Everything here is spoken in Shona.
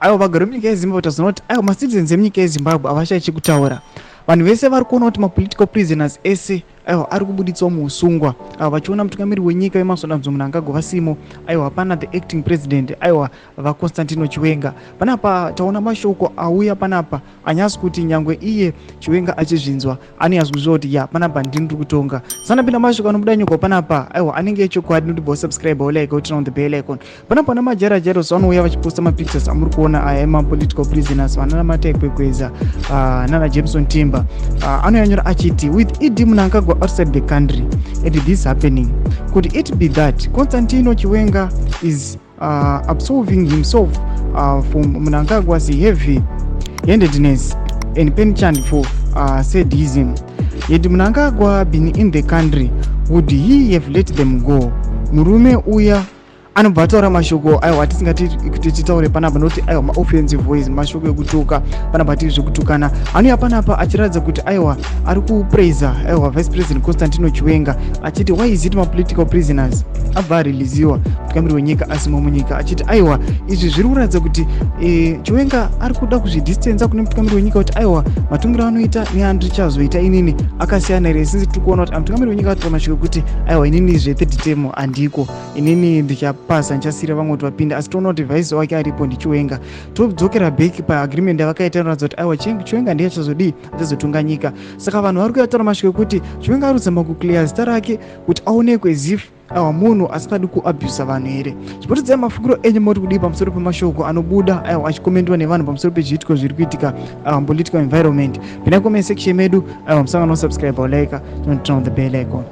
Aiwa, vagari vemunyika yeZimbabwe, tazoona kuti aiwa, macitizens emunyika yeZimbabwe havashayi chekutaura. Vanhu vese vari kuona kuti mapolitical prisoners ese aiwa ari kubuditswa muusungwa, aiwa vachiona mutungamiri wenyika Emmerson Dambudzo Mnangagwa vasimo, aiwa hapana the acting president, aiwa vaConstantino Chiwenga panapa. Taona mashoko auya panapa anyasi kuti nyangwe iye Chiwenga achizvinzwa, anonyatso kuziva kuti ya, panapa ndini ndiri kutonga. Sanapinda mashoko anobuda nyoko panapa, aiwa anenge echokwadi. Noti bo subscribe, olike, oturn on the bell icon. Panapa namaJara Jairos vanouya vachiposta mapictures amuri kuona aya emapolitical prisoners, vanana Matai Kwekweza, nana Jameson Timba. Anoyanyora achiti, "With ED Mnangagwa outside the country and this happening, could it be that Constantino Chiwenga is absolving himself from Mnangagwa's heavy handedness and penchant for sadism? Had Mnangagwa been in the country, would he have let them go?" Murume uya anobva ataura mashoko aiwa atisingati kuti titaure panapa, nokuti aiwa maoffensive voice, mashoko ekutuka panapa, tiri zvekutukana. Anouya panapa achiratidza kuti aiwa ari kupraisa aiwa Vice President Constantino Chiwenga, achiti why is it mapolitical prisoners abva areleasiwa mutungamiri wenyika asimo munyika, achiti aiwa izvi zviri kuratidza kuti Chiwenga ari kuda kuzvidistansa kune mutungamiri wenyika, kuti aiwa matongero anoita neandichazoita inini akasiyana here, since tiri kuona kuti mutungamiri wenyika ataura mashoko ekuti aiwa, inini zvethird term handiko, inini ndichapasa, ndichasiyira vamwe kuti vapinde. Asi toona kuti vice wake aripo ndiChiwenga. Todzokera back paagreement yavakaita, inoratidza kuti aiwa Chiwenga ndiye achazodii, achazotonga nyika. Saka vanhu vari kuyataura mashoko ekuti Chiwenga ari kuzama kuclear zita rake kuti aonekwe as if aiwa munhu asingadi kuabusa vanhu here. Chipotidzai mafungiro enyu, moti kudii pamusoro pemashoko anobuda aiwa achikomendwa nevanhu pamusoro pezviitiko zviri kuitika political environment? Pinai comment section medu. Aiwa musangano, subscribe, like, turn on the bell icon.